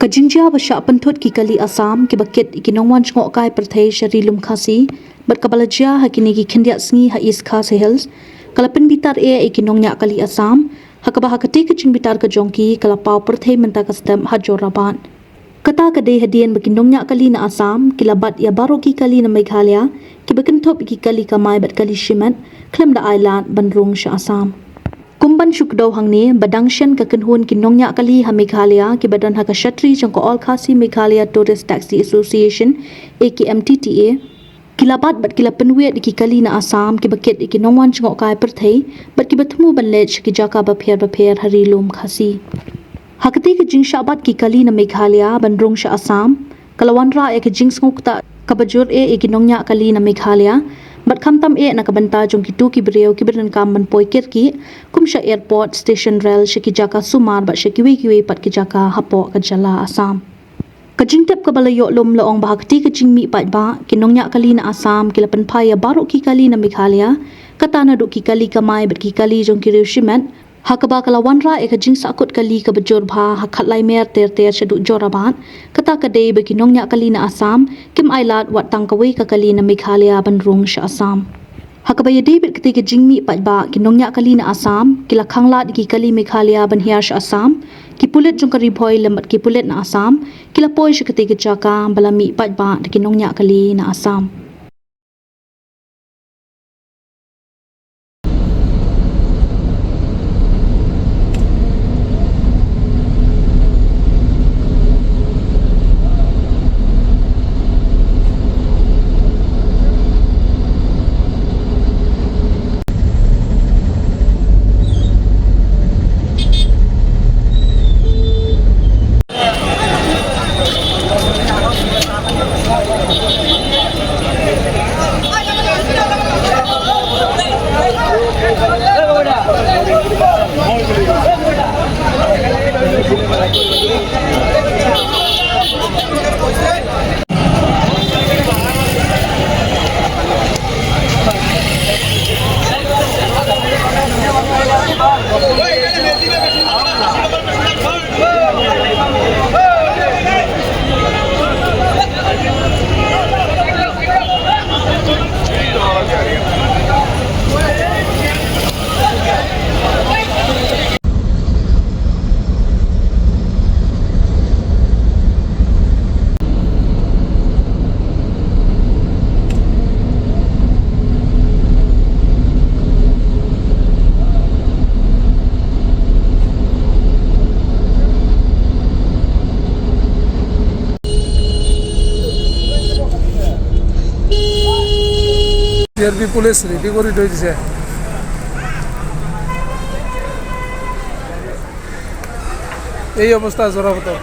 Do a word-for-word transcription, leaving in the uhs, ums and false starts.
Ka jingjia ba shah pynthut ki kali Assam kiba kit ïa ki nongwan jngohkai pyrthei sha Ri Lum Khasi bad kaba la jia ha kine ki khyndiat sngi ha East Khasi Hills ka la pynbitar eh ïa ki nongñiah kali Assam, ha kaba ha katei ka jingbitar ka jong ki ka la paw pyrthei mynta ka step ha Jorabat. Kata ka dei hadien ba ki nongñiah kali na Assam ki la bat ïa baroh ki kali na Meghalaya kiba kynthup ïa ki kali kamai bad kali shimet khlem da ai lad ban rung sha Assam. Kum ban shu kdew hangne, ba dang shen ka kynhun ki nongñiah kali ha Meghalaya kiba don ha ka shatri jong ka All Khasi Meghalaya Tourist Taxi Association, A K M T T A, ki la bat bad ki la pynwiat ïa ki kali na Assam kiba kit ïa ki nongwan jngohkai pyrthei bad kiba thmu ban leit sha ki jaka bapher bapher ha Ri Lum Khasi. Ha katei ka jingshah bat ki kali na Meghalaya ban rung sha Assam, ka la wanrah ïa ka jingsngewkta kaba jur eh ïa ki nongñiah kali na Meghalaya bad khamtam eh na ka bynta jong kito ki briew kiba donkam ban poi kyrkieh, kum sha airport, station rel, sha ki jaka sumar bad sha kiwei kiwei pat ki jaka hapoh ka jylla Assam. Ka jingtip kaba la ïoh lum la ong ba ha katei ka jingmih paidbah, ki nongñiah kali na Assam ki la pynphai ïa baroh ki kali na Meghalaya, kata naduh ki kali kamai bad ki kali jong ki riew shimet, ha kaba ka la wanrah ïa ka jingsahkut kali kaba jur bha ha khatlai mer ter ter shaduh Jorabat. Kata ka dei ba ki nongñiah kali na Assam kim ai lad wat tang kawei ka kali na Meghalaya ban rung sha Assam. Ha kaba ïadei bad katei ka jingmih paidbah, ki nongñiah kali na Assam ki la khanglad ïa ki kali Meghalaya ban hiar sha Assam. Ki pulit jong ka Ri Bhoi lem bad ki pulit na Assam ki la poi sha katei ka jaka ba la mih paidbah da ki nongñiah kali na Assam. টি আৰ পি পুলিচ ৰেডি কৰি থৈ দিছে। এই অৱস্থা যোৰাবাটৰ।